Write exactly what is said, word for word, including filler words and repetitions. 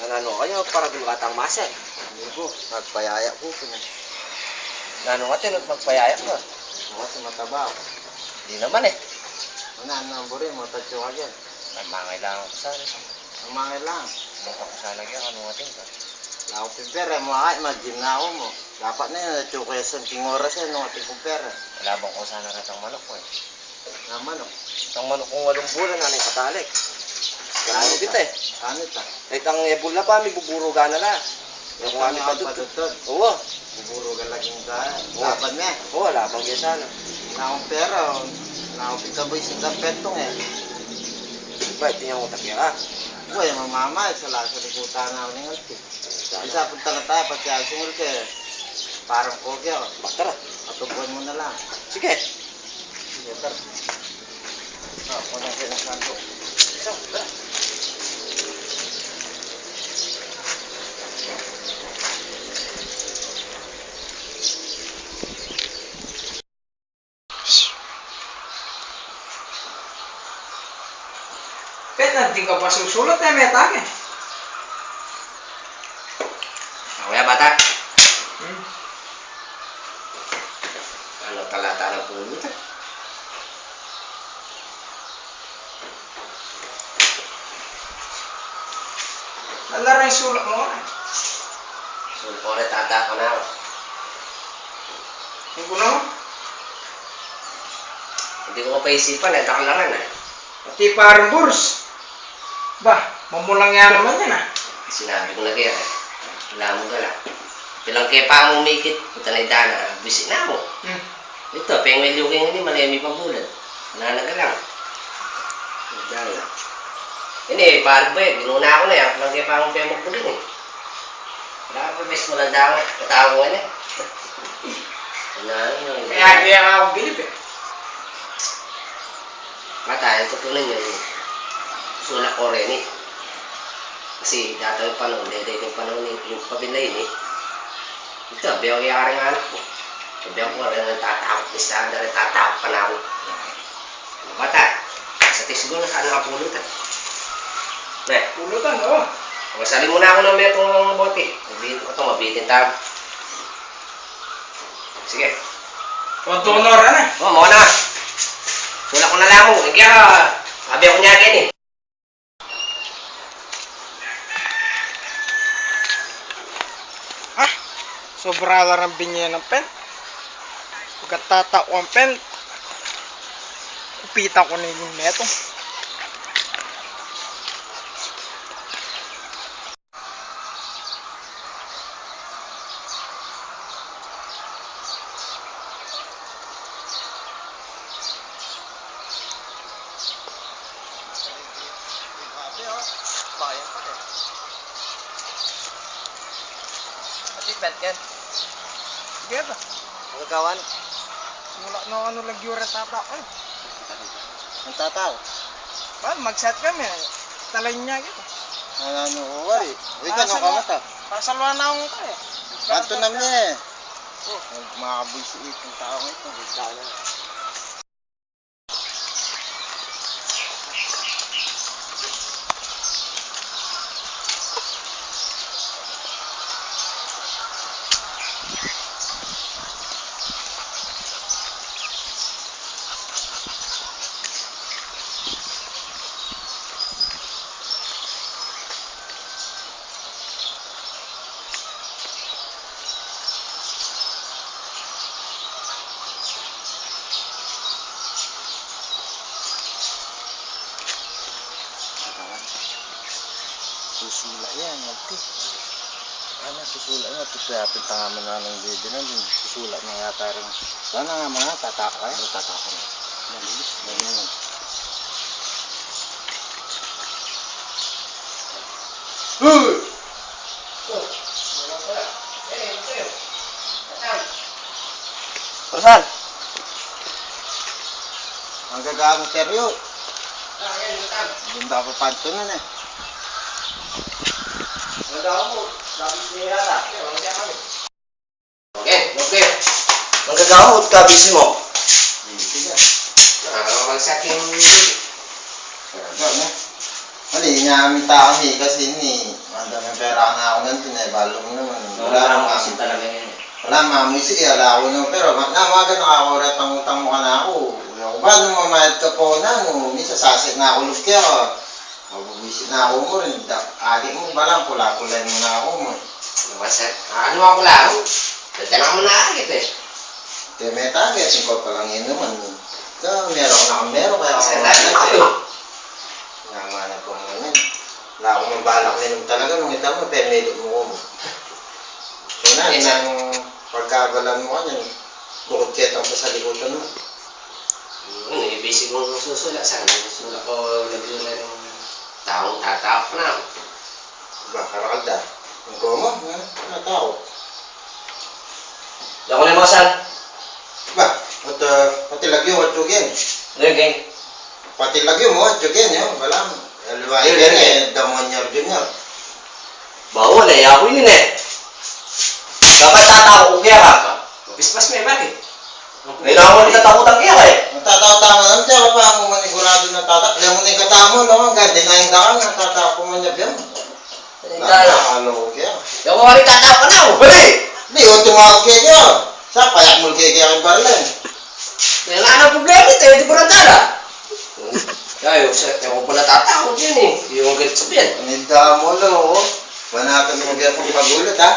Nanu kayu, para di makatang maser? Hindi ko. Magpayaya ko, pin- Nanu ka, Tin, magpayaya ka? Kasi mataba ako. Di naman e. Ano, ano ang buri mo? Tatsu ka dyan. Ay, mangailangan ko sana. Ang mangailangan? Ano ka sana dyan? Ano nga, Tin, ka? Wala akong pimpera, e, mo, ay, mag-gym na ako mo. Dapat na yun, tatsu ka sa king oras yan, no, ating kumpera. Wala bang ko sana ratang manok ko e? Naman, o. Itang manok kung walung bulan, nanung katalik. Ganun kita e. Ano ita? Itang e, bula pa, mi buburugan na la. Yung kung ano pa tutut. Uwa. Buburugan lagi yung kaya. Uwa. Laban na. Uwa, laban kaya sana. Naung pera, o. Naung pitaboy sa tapetong e. Ba, ito yung utak niya ka? Uwa, yung mamamay, sa lasa ni kuta na ako ng alpit. Isa, punta na tayo, pati asungol ka e. Parang pogi ako. Ba, tara. Atubuan mo na lang. Sige. Sige, tara. Ah, walang kaya ng santo. Tara, tara. Pet, na di ka pa susulat e, meta ke. Ako ya, bata. Hmm. Ano talata na pulutan? Ala rin sulat mo, e. Sulat ko rin, tata ko na ako. Yung kuno? Hindi ko mapaisipan e, dakal na rin e. Pati parang burs. Ba, mamulang yan naman yan, a. Sinabi ko na kaya e. Wala mo gala. Bilang kaya pa mo umikit, punta na idana, bisi na mo. Hmm. Ito, pengwelyo kayo ini, malemi pa bulad. Nanagalang. Dala. Ini, pare ba e, binuna ko na yan. Nang kaya pa akong pemagpagin e. Wala pa, bes, wala daw. Katawa ko na. Wala na. Kaya, kaya nga ako bilib e. Mata, yung totoo ninyo, sulat ko rin e. Kasi dati yung panahon, dati yung panahon, yung pamilya ini. Ito, biyaw kaya rin anak ko. Sabi ko, "Ano nang tatakot ni Sandra, tatakot pa na ako." Bata, sa tis siguro, saan nakapulutan? Ne? Pulutan, o. Masali muna ako ng metong bote. Mabitin ko to, mabitin tao. Sige. Kontunor, ano? O, muna. Wala ko na lang mo. Kaya, sabi ako niya, Kenny. Ah, sobra la rang binye ng pen. Pagkatata ko ang pen, kupitan ko na yung meto. Grabe, o. Bayan pa rin. Pati pen, Ken. Sige ba? Ang gagawan. Wala na ano lagi yung tata. Ay. Ang tata, o. Ba, mag-set kami. Talay niya kita. Ano, ano, wari. Ikaw, ano ka mata? Pasalwa na akong kaya. Ato na niya e. O. Mga buwisi itong tao ngayon, bigla na. Susula yan, nagti. Ano, susula yan. Ito, kaya pintangaman na ng baby na din. Susula na yata rin. Sana nga mga tataka. Ano, tataka na. Mabilis. Ganyan. Hoy! Rosan! Ang gagamit teryo. Bunda ko pantunan e. Ang gagamit, sabi niya yata. Okay, okay. Manggagawa, kabisi mo. Sige. Ah, sa akin. Ano? Ini, inya mi tau mi kasi ini, manda me pera na aku ngan, pinabalung naman. Wala, wala, mamuisi talaga ini. Wala, mamuisi, ala aku naman, pero ma-, na, maga na aku, retang utang mu kanaku. Aku ba, nung mamayad ka pa, nanu, minsan sasi na aku lub kaya. Mabuisi na aku mu rin, da-, agi mu, balang pula-pula mu na aku mu. Ano ba, sir? Ano ang pula mu? Tatanan mu na agi, eh. Te, me tagi, singko pa lang inuman. Sa, meron na, meron kaya ako. Sir, dati na kayo. Naman ako ngayon. Wala akong balak na inom talaga, nung ita mu, permit mu ko mu. Kaya na, yes, sir, nang pagkabalan mu kanyan, bukod ketang pasalikutan mu. Hmm, eh, basic mung susula, sana susula ko, lagyan ng taong tatap na. Ba, karakal da. Ang komo, ha? Ano tau? Diyan ko na yung mga sal. Ba, at, uh, pati lagyu, at yugin. Lagyan. Pati lagyu mu, at yugin, yun, balang. Luwain ka na, eh, damon yar, junior. Bawal, eh, aku ini, eh. Dapat tatau ku kaya ka. Pispas me, bakit? Kailangan mo kita takutan kaya ka, eh. Ang tatau-tau naman, kaya ka pa, ang manigurado na tata-, alam mo na yung katamu, no? Ang ganda na yung daan, ang tatau ku man niya, biyan. Ang daan. Nakakalo ko kaya. Yung mga rin tatau ka na, oh. Bali! Di, yung tumawag kaya kaya. Sa payak mo kaya kaya kay Barlen. May nga na problema ito, eh, di ko na dala. Kaya, yung sa, yung ko pala tatakot yun, eh. Yung galit sa biyan. Ang damo, lo, oh. Banatan mo biyan kung magulat, ha?